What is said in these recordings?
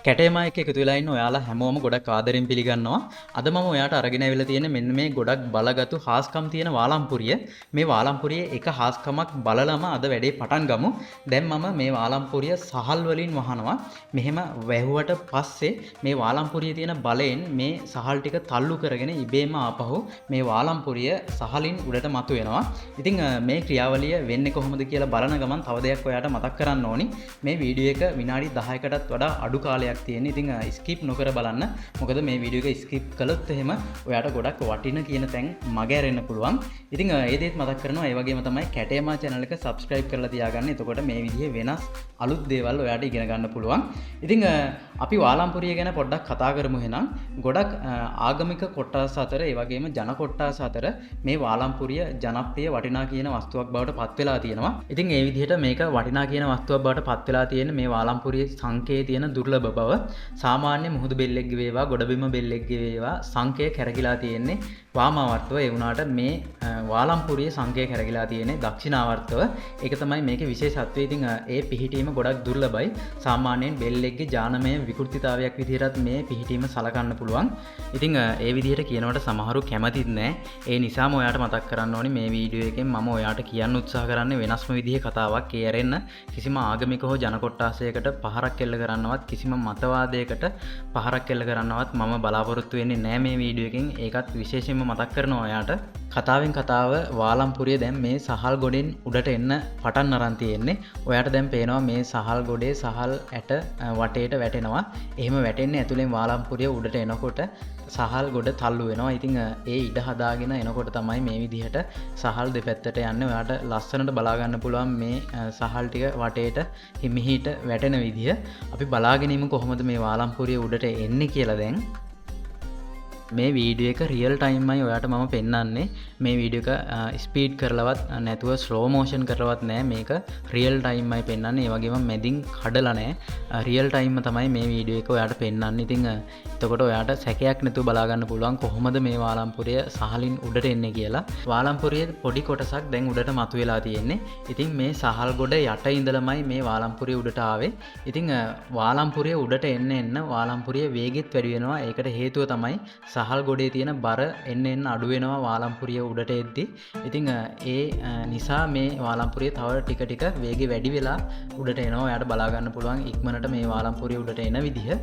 කැටේමා එක්ක එකතු වෙලා ඉන්න ඔයාලා හැමෝම ගොඩක් ආදරෙන් පිළිගන්නවා. අද මම ඔයාට අරගෙන ඇවිල්ලා තියෙන්නේ මෙන්න මේ ගොඩක් බලගතු හාස්කම් තියෙන වාලම්පුරිය. මේ වාලම්පුරියේ එක හාස්කමක් බලලම අද වැඩේ පටන් ගමු. දැන් මම මේ වාලම්පුරිය සහල් වලින් වහනවා. මෙහෙම වැහුවට පස්සේ මේ වාලම්පුරියේ තියෙන බලයෙන් මේ සහල් ටික තල්ලු කරගෙන ඉබේම ආපහු මේ වාලම්පුරිය සහලින් උඩට මතුවෙනවා. ඉතින් මේ ක්‍රියාවලිය වෙන්නේ කොහොමද කියලා බලන ගමන් තව දෙයක් ඔයාට මතක් කරන්න ඕනි. මේ වීඩියෝ එක විනාඩි 10කටත් වඩා අඩු කාලයක් තියෙන. ඉතින් ස්කිප් නොකර බලන්න. මොකද මේ වීඩියෝ එක ස්කිප් කළොත් එහෙම ඔයාට ගොඩක් වටින කියන තැන් මග ඇරෙන්න පුළුවන්. ඉතින් ඒ දේත් මතක් කරනවා. ඒ වගේම තමයි කැටේමා channel එක subscribe කරලා තියාගන්න. එතකොට මේ විදිහේ වෙනස් අලුත් දේවල් ඔයාට ඉගෙන ගන්න පුළුවන්. ඉතින් අපි වාලම්පුරිය ගැන පොඩ්ඩක් කතා කරමු එහෙනම්. ගොඩක් ආගමික කොට්ටාස අතර, ඒ වගේම ජන කොට්ටාස අතර මේ වාලම්පුරිය ජනප්‍රිය වටිනා කියන වස්තුවක් බවට පත් වෙලා තියෙනවා. ඉතින් ඒ විදිහට මේක වටිනා කියන වස්තුවක් බවට පත් වෙලා තියෙන මේ වාලම්පුරියේ සංකේතයේ තියෙන දුර්ලභ බව සාමාන්‍ය මුහුදු බෙල්ලෙක්ගේ වේවා ගොඩබිම බෙල්ලෙක්ගේ වේවා සංකය කැරකිලා තියෙන්නේ වාමාවර්තව. ඒ වුණාට මේ වාලම්පුරියේ සංකය කැරකිලා තියෙන්නේ දක්ෂිණාවර්තව. ඒක තමයි මේකේ විශේෂත්වය. ඉතින් ඒ පිහිටීම ගොඩක් දුර්ලභයි. සාමාන්‍යයෙන් බෙල්ලෙක්ගේ ජානමය විකෘතිතාවයක් විදිහටත් මේ පිහිටීම සලකන්න පුළුවන්. ඉතින් ඒ විදිහට කියනවට සමහරු කැමතිත් නෑ. ඒ නිසාම ඔයාට මතක් කරන්න ඕනි මේ වීඩියෝ එකෙන් මම ඔයාට කියන්න උත්සාහ කරන්නේ වෙනස්ම විදිහේ කතාවක්. ඒ ඇරෙන්න කිසිම ආගමික හෝ ජන කොට්ටාසයකට පහරක් එල්ල කරන්නවත් කිසිම මතවාදයකට පහරක් එල්ල කරන්නවත් මම බලාපොරොත්තු වෙන්නේ නෑ මේ වීඩියෝ එකෙන්. ඒකත් විශේෂයෙන්ම මතක් කරනවා ඔයාට. කතාවෙන් කතාව වාලම්පුරිය දැන් මේ සහල් ගොඩෙන් උඩට එන්න පටන් අරන් තියෙන්නේ. ඔයාට දැන් පේනවා මේ සහල් ගොඩේ සහල් ඇට වටේට වැටෙනවා. එහෙම වැටෙන්නේ ඇතුලෙන් වාලම්පුරිය උඩට එනකොට සහල් ගොඩ තල්ලු වෙනවා. ඉතින් ඒ ඉඩ හදාගෙන එනකොට තමයි මේ විදිහට සහල් දෙපැත්තට යන්නේ. ඔයාට ලස්සනට බලා ගන්න පුළුවන් මේ සහල් ටික වටේට හිමිහිට වැටෙන විදිහ. අපි බලාගෙන ඉමු කොහොමද මේ වාලම්පුරිය උඩට එන්නේ කියලා. දැන් මේ වීඩියෝ එක රියල් ටයිම් අයි ඔයාට මම පෙන්වන්නේ. මේ වීඩියෝ එක ස්පීඩ් කරලවත් නැතුව ස්ලෝ මෝෂන් කරලවත් නෑ. මේක රියල් ටයිම් අයි පෙන්වන්නේ. ඒ වගේම මැදින් කඩලා නෑ. රියල් ටයිම්ම තමයි මේ වීඩියෝ එක ඔයාට පෙන්වන්නේ. ඉතින් එතකොට ඔයාට සැකයක් නැතුව බලා ගන්න පුළුවන් කොහොමද මේ වාලම්පුරිය සහලින් උඩට එන්නේ කියලා. වාලම්පුරියේ පොඩි කොටසක් දැන් උඩට මතුවලා තියෙන්නේ. ඉතින් මේ සහල් ගොඩ යට ඉඳලමයි මේ වාලම්පුරිය උඩට ආවේ. ඉතින් වාලම්පුරිය උඩට එන්න එන්න වාලම්පුරිය වේගෙත් වැඩි වෙනවා. ඒකට හේතුව තමයි සහල් ගොඩේ තියෙන බර එන්න එන්න අඩු වෙනවා වාලම්පුරිය උඩට එද්දි. ඉතින් ඒ නිසා මේ වාලම්පුරිය තව ටික ටික වේගෙ වැඩි වෙලා උඩට එනවා. ඔයාට බලා ගන්න පුළුවන් ඉක්මනට මේ වාලම්පුරිය උඩට එන විදිහ.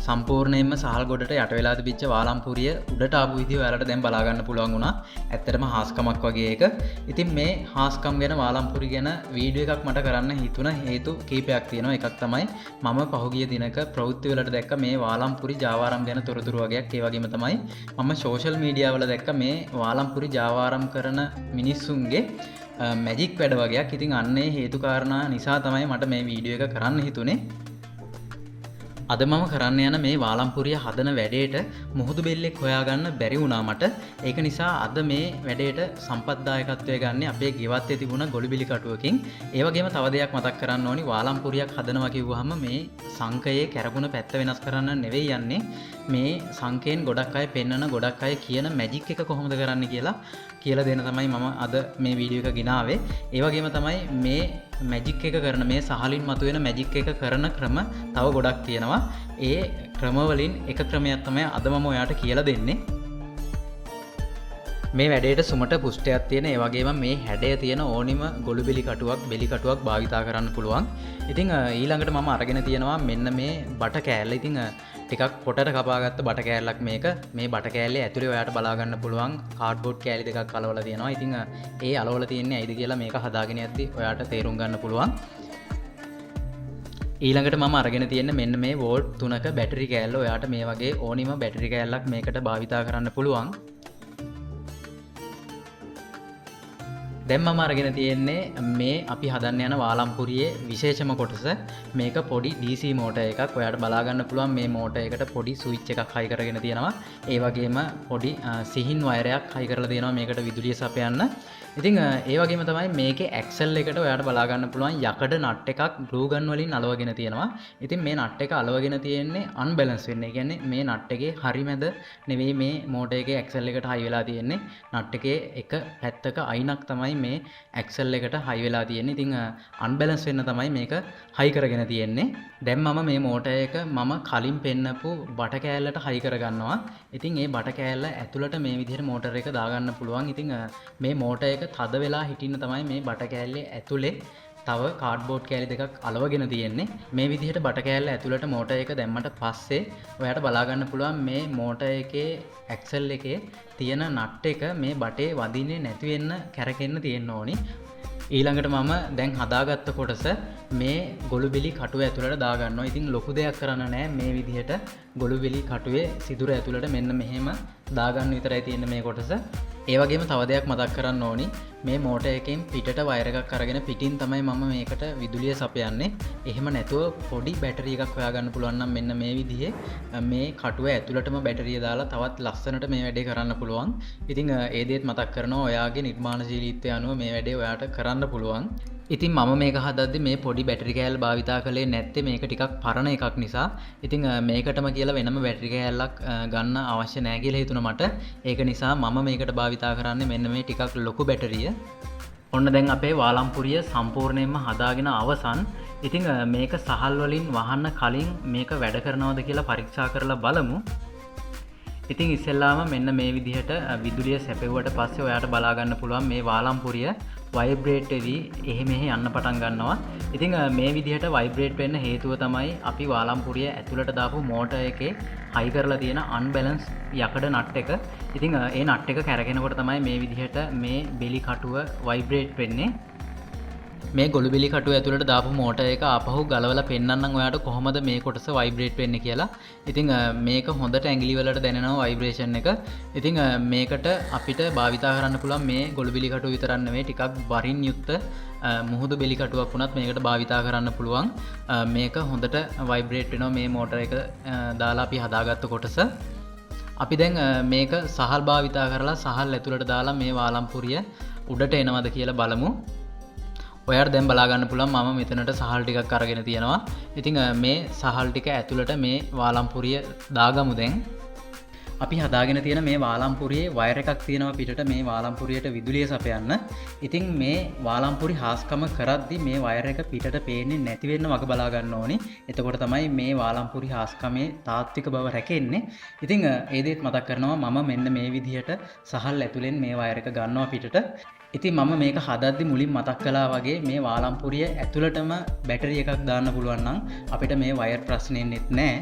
සම්පූර්ණයෙන්ම සහල් ගොඩට යට වෙලා තිබිච්ච වාලම්පුරිය උඩට ආපු විදිහ ඔයාලට දැන් බලා ගන්න පුළුවන් වුණා. ඇත්තටම හාස්කමක් වගේ ඒක. ඉතින් මේ හාස්කම් ගැන වාලම්පුරි ගැන වීඩියෝ එකක් මට කරන්න හිතුණ හේතු කීපයක් තියෙනවා. එකක් තමයි මම පහුගිය දිනක ප්‍රවෘත්ති වලට දැක්ක මේ වාලම්පුරි ජාවාරම් ගැන තොරතුරු වගේක්. ඒ වගේම තමයි මම සෝෂල් මීඩියා වල දැක්ක මේ වාලම්පුරි ජාවාරම් කරන මිනිස්සුන්ගේ මැජික් වැඩ වගේක්. ඉතින් අන්න ඒ හේතු කාරණා නිසා තමයි මට මේ වීඩියෝ එක කරන්න හිතුනේ. අද මම කරන්න යන මේ වාලම්පුරිය හදන වැඩේට මුහුදු බෙල්ලෙක් හොයාගන්න බැරි වුණා මට. ඒක නිසා අද මේ වැඩේට සම්පත්දායකත්වය ගන්න අපේ ගෙවත්තේ තිබුණ ගොළුබිලි කටුවකින්. ඒ වගේම තව දෙයක් මතක් කරන්න ඕනි. වාලම්පුරියක් හදනවා කිව්වහම මේ සංකයේ කැරකුණ පැත්ත වෙනස් කරන්න නෙවෙයි යන්නේ. මේ සංකයෙන් ගොඩක් අය පෙන්නන ගොඩක් අය කියන මැජික් එක කොහොමද කරන්න කියලා දෙන තමයි මම අද මේ වීඩියෝ එක ගෙනාවේ. ඒ වගේම තමයි මේ මැජික් එක කරන මේ සහලින් මතුවෙන මැජික් එක කරන ක්‍රම තව ගොඩක් තියෙනවා. ඒ ක්‍රම වලින් එක ක්‍රමයක් තමයි අද මම ඔයාට කියලා දෙන්නේ. මේ වැඩේට සුමට පුෂ්ටයක් තියෙන, ඒ වගේම මේ හැඩය තියෙන ඕනිම ගොළුබෙලි කටුවක්, බෙලි කටුවක් භාවිතා කරන්න පුළුවන්. ඉතින් ඊළඟට මම අරගෙන තියෙනවා මෙන්න මේ බට කෑල්ල. ඉතින් ටිකක් පොටට කපාගත්ත බට කෑල්ලක් මේක. මේ බට කෑල්ලේ ඇතුලේ ඔයාට බලා ගන්න පුළුවන් කාඩ්බෝඩ් කෑලි දෙකක් අලවලා තියෙනවා. ඉතින් ඒ අලවලා තියෙන්නේ ඇයිද කියලා මේක හදාගෙන යද්දි ඔයාට තේරුම් ගන්න පුළුවන්. ඊළඟට මම අරගෙන තියෙන මෙන්න මේ වෝල්ට් 3ක බැටරි කෑල්ල. ඔයාට මේ වගේ ඕනිම බැටරි කෑල්ලක් මේකට භාවිතා කරන්න පුළුවන්. දැන් මම අරගෙන තියෙන්නේ මේ අපි හදන්න යන වාලම්පුරියේ විශේෂම කොටස. මේක පොඩි DC motor එකක්. ඔයාට බලා ගන්න පුළුවන් මේ මෝටර් එකට පොඩි ස්විච් එකක් හයි කරගෙන තියෙනවා. ඒ වගේම පොඩි සිහින් වයරයක් හයි කරලා තියෙනවා මේකට විදුලිය සපයන්න. ඉතින් ඒ වගේම තමයි මේකේ ඇක්සල් එකට ඔයාලට බලා ගන්න පුළුවන් යකඩ නට් එකක් ග්ලූ ගන් වලින් අලවගෙන තියෙනවා. ඉතින් මේ නට් එක අලවගෙන තියෙන්නේ අන්බැලන්ස් වෙන්න. ඒ කියන්නේ මේ නට් එකේ හරි මැද නෙවෙයි මේ මෝටර් එකේ ඇක්සල් එකට හයි වෙලා තියෙන්නේ. නට් එකේ එක පැත්තක අයිනක් තමයි මේ ඇක්සල් එකට හයි වෙලා තියෙන්නේ. ඉතින් අන්බැලන්ස් වෙන්න තමයි මේක හයි කරගෙන තියෙන්නේ. දැන් මම මේ මෝටර් එක මම කලින් පෙන්නපු බට කෑල්ලට හයි කරගන්නවා. ඉතින් ඒ බට කෑල්ල ඇතුළට මේ විදිහට මෝටර් එක දාගන්න පුළුවන්. ඉතින් මේ මෝටර් එක තද වෙලා හිටින්න තමයි මේ බට කෑල්ලේ ඇතුලේ තව කාඩ්බෝඩ් කෑලි දෙකක් අලවගෙන තියෙන්නේ. මේ විදිහට බට කෑල්ල ඇතුළට මෝටර් එක දැම්මට පස්සේ ඔයාට බලා ගන්න පුළුවන් මේ මෝටර් එකේ ඇක්සල් එකේ තියෙන නට් එක මේ බටේ වදින්නේ නැති වෙන්න කැරකෙන්න තියෙන්න ඕනි. ඊළඟට මම දැන් හදාගත්ත කොටස මේ ගොළුබෙලි කටුව ඇතුළට දාගන්නවා. ඉතින් ලොකු දෙයක් කරන්න නෑ, මේ විදිහට ගොළුබෙලි කටුවේ සිදුර ඇතුළට මෙන්න මෙහෙම දාගන්න විතරයි තියෙන්නේ මේ කොටස. ඒ වගේම තව දෙයක් මතක් කරන්න ඕනි, මේ මෝටර් එකෙන් පිටට වයර් එකක් අරගෙන පිටින් තමයි මම මේකට විදුලිය සපයන්නේ. එහෙම නැතුව පොඩි බැටරි එකක් හොයාගන්න පුළුවන් නම් මෙන්න මේ විදිහේ මේ කටුව ඇතුළටම බැටරිය දාලා තවත් ලස්සනට මේ වැඩේ කරන්න පුළුවන්. ඉතින් ඒ දේත් මතක් කරනවා, ඔයාගේ නිර්මාණශීලීත්වය අනුව මේ වැඩේ ඔයාට කරන්න පුළුවන්. ඉතින් මම මේක හදද්දි මේ පොඩි බැටරි කෑල්ල භාවිතා කළේ නැත්තේ මේක ටිකක් පරණ එකක් නිසා. ඉතින් මේකටම කියලා වෙනම බැටරි කෑල්ලක් ගන්න අවශ්‍ය නෑ කියලා හිතුණා මට. ඒක නිසා මම මේකට භාවිතා කරන්නේ මෙන්න මේ ටිකක් ලොකු බැටරිය. ඔන්න දැන් අපේ වාලම්පුරිය සම්පූර්ණයෙන්ම හදාගෙන අවසන්. ඉතින් මේක සහල් වලින් වහන්න කලින් මේක වැඩ කරනවද කියලා පරීක්ෂා කරලා බලමු. ඉතින් ඉස්සෙල්ලාම මෙන්න මේ විදිහට විදුලිය සැපෙව්වට පස්සේ ඔයාට බලා ගන්න පුළුවන් මේ වාලම්පුරිය වයිබ්‍රේට් වෙවි එහෙ මෙහෙ යන්න පටන් ගන්නවා. ඉතින් මේ විදිහට වයිබ්‍රේට් වෙන්න හේතුව තමයි අපි වාලම්පුරිය ඇතුළට දාපු මෝටර් එකේ හයි කරලා තියෙන අන්බැලන්ස් යකඩ නට් එක. ඉතින් ඒ නට් එක කැරකෙනකොට තමයි මේ විදිහට මේ බෙලි කටුව වයිබ්‍රේට් වෙන්නේ. මේ ගොළු බෙලි කටුව ඇතුළට දාපු මෝටර් එක ආපහු ගලවලා පෙන්නන්නම් ඔයාට කොහොමද මේ කොටස වයිබ්‍රේට් වෙන්නේ කියලා. ඉතින් මේක හොඳට ඇඟිලි වලට දැනෙනවා වයිබ්‍රේෂන් එක. ඉතින් මේකට අපිට භාවිතා කරන්න පුළුවන් මේ ගොළු බෙලි කටුව විතරක් නෙවෙයි, ටිකක් වරින් යුක්ත මුහුදු බෙලි කටුවක් වුණත් මේකට භාවිතා කරන්න පුළුවන්. මේක හොඳට වයිබ්‍රේට් වෙනවා මේ මෝටර් එක දාලා අපි හදාගත්ත කොටස. අපි දැන් මේක සහල් භාවිතා කරලා සහල් ඇතුළට දාලා මේ වාලම්පුරිය උඩට එනවද කියලා බලමු. ඔයාට දැන් බලා ගන්න පුළුවන් මම මෙතනට සහල් ටිකක් අරගෙන තියෙනවා. ඉතින් මේ සහල් ටික ඇතුළට මේ වාලම්පුරිය දාගමු දැන්. අපි හදාගෙන තියෙන මේ වාලම්පුරියේ වයර් එකක් තියෙනවා පිටට මේ වාලම්පුරියට විදුලිය සපයන්න. ඉතින් මේ වාලම්පුරි හාස්කම කරද්දි මේ වයර් එක පිටට පේන්නේ නැති වෙන්න වග බලා ගන්න ඕනි. එතකොට තමයි මේ වාලම්පුරි හාස්කමේ තාත්වික බව රැකෙන්නේ. ඉතින් ඒ දේත් මතක් කරනවා මම මෙන්න මේ විදිහට සහල් ඇතුලෙන් මේ වයර් එක ගන්නවා පිටට. ඉතින් මම මේක හදද්දි මුලින් මතක් කළා වගේ මේ වාලම්පුරිය ඇතුළටම බැටරි එකක් දාන්න පුළුවන් නම් අපිට මේ වයර් ප්‍රශ්නේ එන්නෙත් නෑ.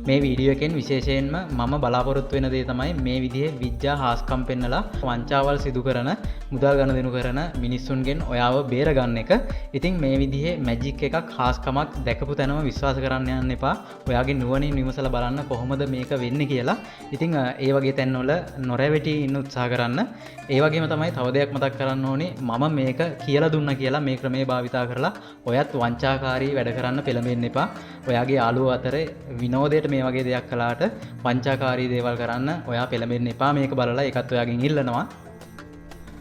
මේ වීඩියෝ එකෙන් විශේෂයෙන්ම මම බලාපොරොත්තු වෙන දේ තමයි මේ විදිහේ විද්‍යා හාස්කම් පෙන්නලා වංචාවල් සිදු කරන මුදල් ගනුදෙනු කරන මිනිස්සුන්ගෙන් ඔයාව බේරගන්න එක. ඉතින් මේ විදිහේ මැජික් එකක් හාස්කමක් දැකපු තැනම විශ්වාස කරන්න යන්න එපා. ඔයාගේ නුවණින් විමසලා බලන්න කොහොමද මේක වෙන්නේ කියලා. ඉතින් ඒ වගේ තැන්වල නොරැවටී ඉන්න උත්සාහ කරන්න. ඒ වගේම තමයි තව දෙයක් මතක් කරන්න ඕනේ, මම මේක කියලා දුන්නා කියලා මේ ක්‍රමේ භාවිතා කරලා ඔයත් වංචාකාරී වැඩ කරන්න පෙළඹෙන්න එපා. ඔයාගේ යාළුවෝ අතරේ විනෝදයට මේ වගේ දෙයක් කළාට වංචාකාරී දේවල් කරන්න ඔයා පෙළඹෙන්න එපා. මේක බලලා ඒකත් ඔයාගෙන් ඉල්ලනවා.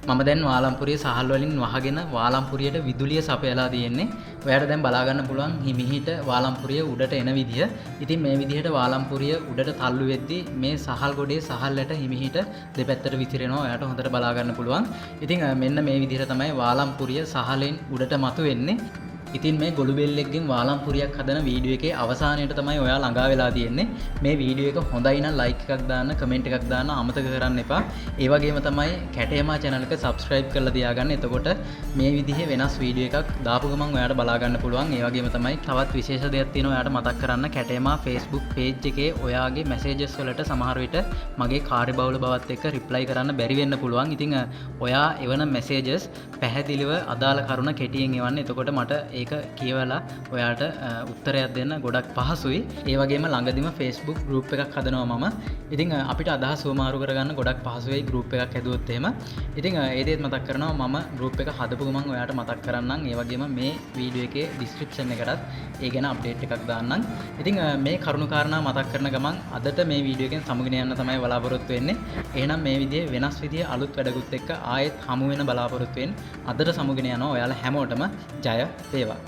මම දැන් වාලම්පුරිය සහල් වලින් වහගෙන වාලම්පුරියට විදුලිය සපයලා තියෙන්නේ. ඔයාට දැන් බලා ගන්න පුළුවන් හිමිහිට වාලම්පුරිය උඩට එන විදිය. ඉතින් මේ විදිහට වාලම්පුරිය උඩට තල්ලු වෙද්දි මේ සහල් ගොඩේ සහල් ඇට හිමිහිට දෙපැත්තට විසිරෙනවා. ඔයාට හොඳට බලා ගන්න පුළුවන්. ඉතින් මෙන්න මේ විදිහට තමයි වාලම්පුරිය සහලෙන් උඩට මතුවෙන්නේ. ඉතින් මේ ගොළු බෙල්ලෙක්ගෙන් වාලම්පුරියක් හදන වීඩියෝ එකේ අවසානයට තමයි ඔයා ළඟා වෙලා තියෙන්නේ. මේ වීඩියෝ එක හොඳයි නම් ලයික් එකක් දාන්න, කමෙන්ට් එකක් දාන්න අමතක කරන්න එපා. ඒ වගේම තමයි කැටයමා channel එක subscribe කරලා තියාගන්න. එතකොට මේ විදිහේ වෙනස් වීඩියෝ එකක් දාපු ගමන් ඔයාට බලා ගන්න පුළුවන්. ඒ වගේම තමයි තවත් විශේෂ දෙයක් තියෙනවා ඔයාට මතක් කරන්න. කැටයමා Facebook page එකේ ඔයාගේ messages වලට සමහර විට මගේ කාර්යබහුල බවත් එක්ක reply කරන්න බැරි වෙන්න පුළුවන්. ඉතින් ඔයා එවන messages පැහැදිලිව අදාළ කරුණ කෙටියෙන් එවන්න. එතකොට මට ඒක කියවලා ඔයාට උත්තරයක් දෙන්න ගොඩක් පහසුයි. ඒ වගේම ළඟදිම Facebook group එකක් හදනවා මම. ඉතින් අපිට අදහස් හුවමාරු කරගන්න ගොඩක් පහසු වෙයි group එකක් හැදුවොත් එහෙම. ඉතින් ඒ දේත් මතක් කරනවා, මම group එක හදපු ගමන් ඔයාට මතක් කරන්නම්. ඒ වගේම මේ වීඩියෝ එකේ ඩිස්ක්‍රිප්ෂන් එකටත් ඒ ගැන අප්ඩේට් එකක් දාන්නම්. ඉතින් මේ කරුණු කාරණා මතක් කරන ගමන් අදට මේ වීඩියෝ එකෙන් සමුගෙන යන්න තමයි බලාපොරොත්තු වෙන්නේ. එහෙනම් මේ විදිහේ වෙනස් විදිහේ අලුත් වැඩකුත් එක්ක ආයෙත් හමු වෙන බලාපොරොත්තු වෙන්න අදට සමුගෙන යනවා. ඔයාලා හැමෝටම ජය වේවා.